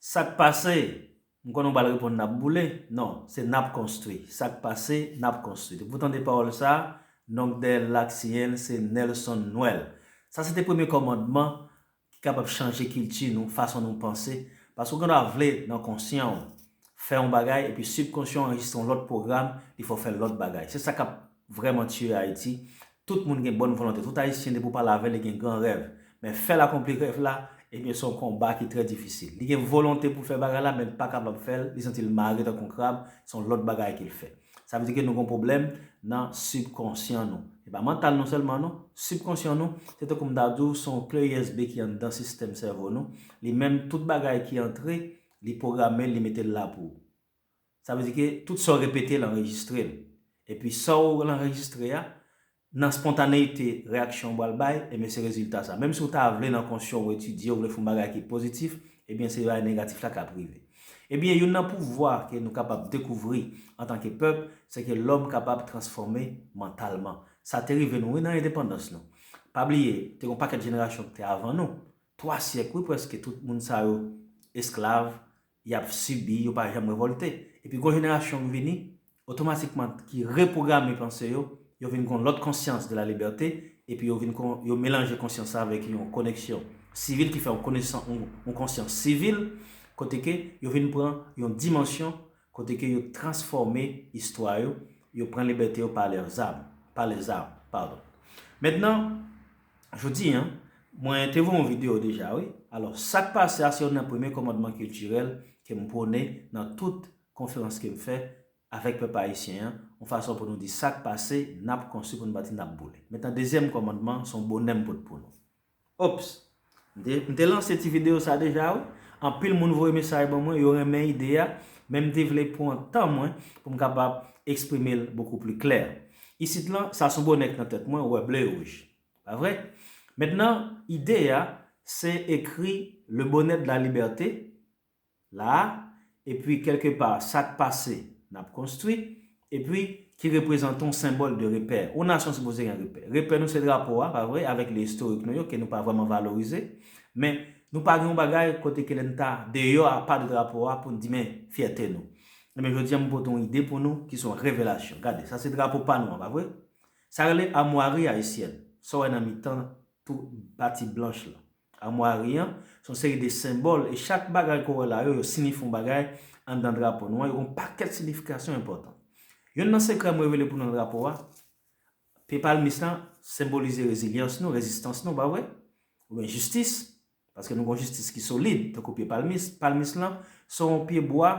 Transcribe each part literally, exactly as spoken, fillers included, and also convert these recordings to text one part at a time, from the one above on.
Sa k pase? M konnen w pral reponn n ap boule. Non, se n ap konstwi. Sa k pase? N ap konstwi. Depi w tande pawòl sa a, nonm dèyè l la ki siyen l se Nelson Noël. Sa se te premye kòmandman ki kapab chanje kilti nou, fason nou panse. Paske w gen dwa vle nan konsyan w fè yon bagay epi sibkonsyan w anrejistre yon lòt pwogram, li fè w fè lòt bagay. Se sa k ap vrèman tiye Ayiti. Tout moun gen bòn volonte. Tout Ayisyen depi w pale avè l, li gen gran rèv. Men fè l akonpli rèv la, ebyen se yon konba ki trè difisil. Li gen volonte pou l fè bagay la, men l pa kapab fè l, li santi l mare tankou yon krab, se yon lòt bagay ke l fè. Sa vle di ke nou gen yon pwoblèm nan sibkonsyan nou. Se pa mantal nou sèlman non, sibkonsyan nou, se tankou m ta di w, se yon kle U S B ki anndan sistèm sèvo nou. Li menm, tout bagay ki antre, li pwograme l, li mete l la pou ou. Sa vle di ke tout sa w repete l anrejistre l. Epi sa w anrejistre a, nan spontaneyite reyaksyon w pral bay, ebyen se rezilta sa. Menm si w ta vle nan konsyan w etidye, w vle fè yon bagay ki pozitif, ebyen se bagay negatif la k ap rive. Ebyen youn nan pouvwa ke nou kapab dekouvri antanke pèp, se ke lòm kapab transfòme mantalman. Sa te rive nou wi nan endepandans nou. Pa bliye, te gen yon pakèt jenerasyon ki te avan nou. Twa syèk wi prèske tout moun sa yo esklav, y ap sibi, yo pa janm revòlte. Epi gon jenerasyon k vini, otomatikman ki repwograme panse yo, yo vin gon lòt konsyans de la libète, epi yo vin kon, yo melanje konsyans sa avèk yon koneksyon sivil ki fè yon konesan, yon, yon konsyans sivil, kote ke yo vin pran yon dimansyon, kote ke yo transfòme istwa yo, yo pran libète yo pa lèzam, pa lèzam, padon. Mentnan, jodi a, mwen te voye yon videyo deja, wi. Alò, sa k pase a, se youn nan premye kòmandman kiltirèl ke m pwone nan tout konferans ke m fè avèk pèp ayisyen an, yon fason pou nou di sa k pase, n ap konstwi, pou nou pa di n ap boule. Mentnan, dezyèm kòmandman, se yon bonè m pote pou nou. Ops! M te, m te lanse ti videyo sa deja, wi. Anpil moun voye mesaj ban mwen, yo renmen ide a, men m te vle pran tan mwen pou m kapab eksprime l bokou pli klè. Isit lan, sa se yon bonè k nan tèt mwen, ou wè ble e wouj. Pa vre? Mentnan, ide a, se ekri le bonnet de la liberté, la a, epi kèlkepa, sa k pase, n ap konstwi, epi ki reprezante yon senbòl de repè. Yon nasyon sipoze gen repè. Repè nou se drapo a, pa vre, avèk lye istorik nou yo, ke nou pa vrèman valorize. Men, nou pa gen yon bagay kote ke lè n ta deyò apa de drapo a pou n di, men, fyète nou. Ebyen, jodi a, m pote yon ide pou nou ki se yon revelasyon. Gade, sa se drapo pa nou an, pa vre? Sa rele amwari ayisyèn. Sa w wè nan mitan tou pati blanch lan. Amwari an, se yon seri de senbòl, e chak bagay ke w wè la yo, yo siyifye yon bagay anndan drapo nou an, yo gen yon pakèt siyifikasyon enpòtan. Youn nan sekrè m revele pou nou nan drapo a, pye palmis lan senbolize rezilyans nou, rezistans nou, pa vre? Oubyen jistis, paske nou gen yon jistis ki solid, tankou pye palmis. Palmis lan, se yon pye bwa,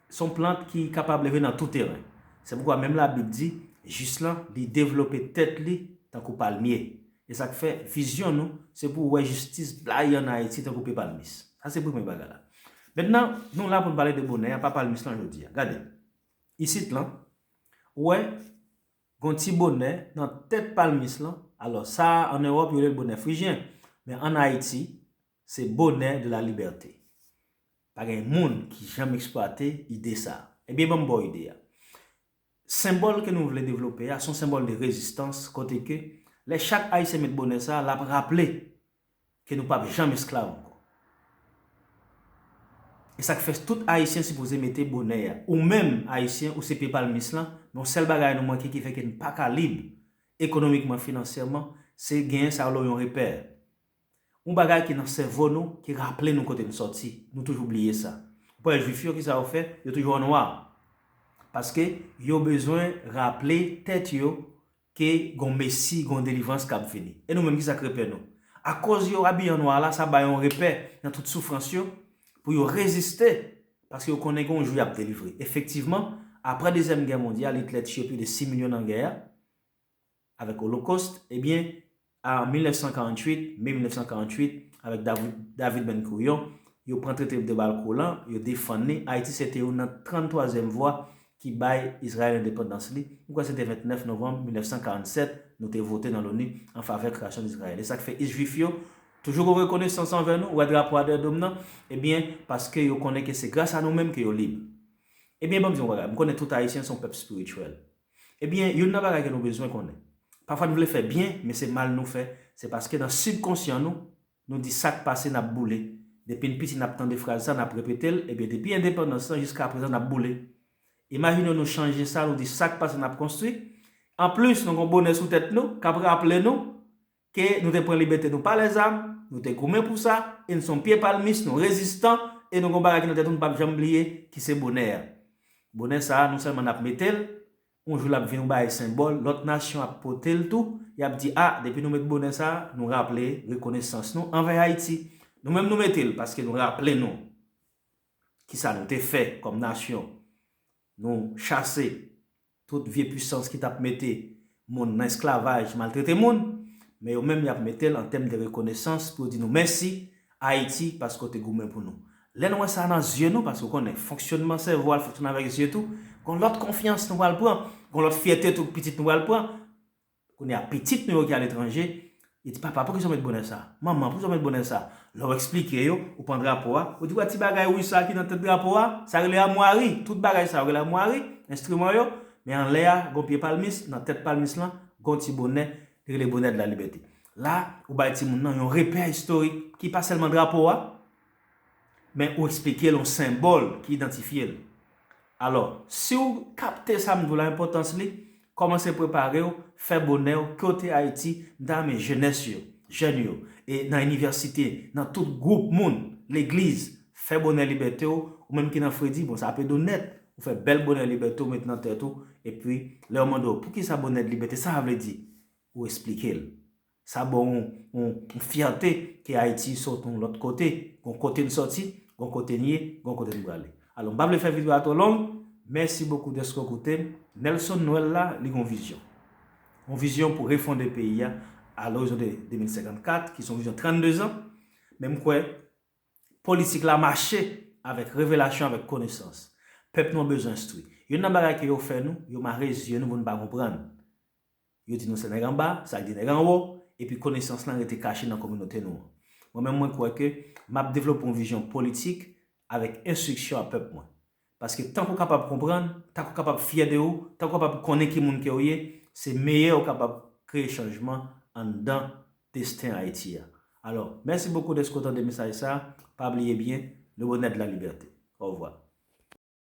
se yon plant ki kapab leve nan tou teren. Se poukwa menm Labib di, jis lan, li devlope tèt li tankou palmye. E sa k fè vizyon nou, se pou w wè jistis blayi ann Ayiti tankou pye palmis. Sa se premye bagay la. Mentnan, nou la pou n pale de bonè a, pa palmis lan jodi a. Gade, isit lan, ou wè, gon ti bonè nan tèt palmis lan. Alò, sa a, ann Ewòp, yo rele l bonè frijyen. Men ann Ayiti, se bonè de la libète. Pa gen moun ki janm eksplwate ide sa a. Ebyen, ban m ba w ide a. Senbòl ke nou vle devlope a, se yon senbòl de rezistans, kote ke lè chak Ayisyen met bonè sa a, l ap raple ke nou p ap janm esklav ankò. E sa k fè tout Ayisyen sipoze mete bonè a. Ou menm, Ayisyen, ou se pye palmis lan, men yon sèl bagay nou manke ki fè ke n pa ka lib ekonomikman, finansyèman, se genyen sa yo rele yon repè. Yon bagay ki nan sèvo nou, ki raple nou kote n sòti. Nou toujou bliye sa. Ou pa wè Jwif yo, kisa yo fè? Yo toujou an nwa. Paske yo bezwen raple tèt yo ke gon Mesi, gon delivrans k ap vini. E nou menm, kisa k repè nou? Akoz yo abiye an nwa la, sa ba yo yon repè nan tout soufrans yo, pou yo reziste, paske yo konnen gen yon jou y ap delivre. Efektivman, apre Dezyèm Gè Mondyal, Itlè tiye plis de sis milyon nan gè a, avèk Holocaust, ebyen, an mil nèf san karanntuit, me mil nèf san karanntuit, avèk David, David Ben Gurion, yo pran trete de Balko lan, yo defann li. Ayiti se te youn nan tranntwazyèm vwa ki bay Izrayèl endepandans li. M kwè se te ventnèf novanm mil nèf san karannsèt, nou te vote nan Loni an favè kreyasyon Izrayèl. E sa k fè Jwif yo toujou gen rekonesans anvè nou, ou wè drapo a dèyè do m nan, ebyen, paske yo konnen ke se gras a nou menm ke yo lib. Ebyen, ban m di yon bagay, m konnen tout Ayisyen se yon pèp espirityèl. Ebyen, youn nan bagay ke nou bezwen konnen. Pafwa nou vle fè byen, men se mal nou fè. Se paske nan sibkonsyan nou, nou di sa k pase n ap boule. Depi n piti n ap tande fraz sa, n ap repete l, ebyen depi endepandans lan jiska prezan n ap boule. Imajine w nou chanje sa, nou di sa k pase n ap konstwi. Anplis, nou gon bonè sou tèt nou, k ap raple nou ke nou te pran libète nou pa lèzam, nou te goumen pou sa, e n se yon pye palmis, nou rezistan, e nou gon bagay ki nan tèt nou n p ap janm bliye, ki se bonè a. Bonè sa a, non sèlman n ap mete l, yon jou l ap vin yon bagay senbòl, lòt nasyon ap pote l tou, y ap di, a, depi nou met bonè sa a, nou raple rekonesans nou anvè Ayiti. Nou menm nou mete l, paske nou raple nou kisa nou te fè kòm nasyon. Nou chase tout vye pisans ki t ap mete moun nan esklavaj, maltrete moun, men yo menm y ap mete l an tèm de rekonesans pou yo di nou mèsi, Ayiti, paske w te goumen pou nou. Lè n wè sa nan zye nou, paske w konnen, fonksyonman sèvo a l fonksyone avèk zye tou, gon lòt konfyans nou pral pran, gon lòt fyète tou pitit nou pral pran. Kounye a, pitit nou yo ki aletranje, yo di, papa, poukisa w met bonè sa? Manman, poukisa w met bonè sa? Lè w eksplike yo, ou pran drapo a, ou di, wè ti bagay wouj sa ki nan tèt drapo a, sa rele amwari. Tout bagay sa yo rele amwari, enstriman yo, men anlè a, gon pye palmis, nan tèt palmis lan, gon ti bonè, li rele bonè de la libète. La, ou bay timoun nan yon repè istorik ki pa sèlman drapo a, men ou eksplike l yon senbòl ki idantifye l. Alò, si w kapte sa m di w la, enpòtans li, kòmanse prepare w, fè bonè w, ke w te Ayiti, m ta renmen jenès yo, jèn yo, e nan inivèsite, nan tout gwoup moun, legliz, fè bonè libète w, ou menm ki nan fredi, bon, sa ap ede w nèt, ou fè bèl bonè libète w, met nan tèt ou, epi lè yo mande w, poukisa bonè libète, sa vle di? Ou eksplike l. Sa ba w yon, yon, yon fyète ke Ayiti sot yon lòt kote. Gon kote n sòti, gon kote n ye, gon kote n prale. Alò, m pa vle fè videyo a twò long. Mèsi bokou dèske w koute m. Nelson Noël la, li gon vizyon. Yon vizyon pou refonde peyi a, a lorizon de de mil senkannkat, ki se yon vizyon trannde zan. Men m kwè, politik la mache avèk revelasyon, avèk konesans. Pèp nou an bezwen enstwi. Youn nan bagay ke yo fè nou, yo mare zye nou pou n pa konprann. Yo di nou se nèg anba, sa vle di nèg anwo, epi konesans lan rete kache nan kominote nou an. Mwen menm, mwen kwè ke m ap devlope yon vizyon politik avèk enstriksyon a pèp mwen. Paske tank ou kapab konprann, tank ou kapab fyè de ou, tank ou kapab konnen ki moun ke w ye, se meyè ou kapab kreye chanjman anndan desten Ayiti a. Alò, mèsi bokou dèske w tande mesaj sa a. Pa bliye byen, le bonè de la libète. Au revoir.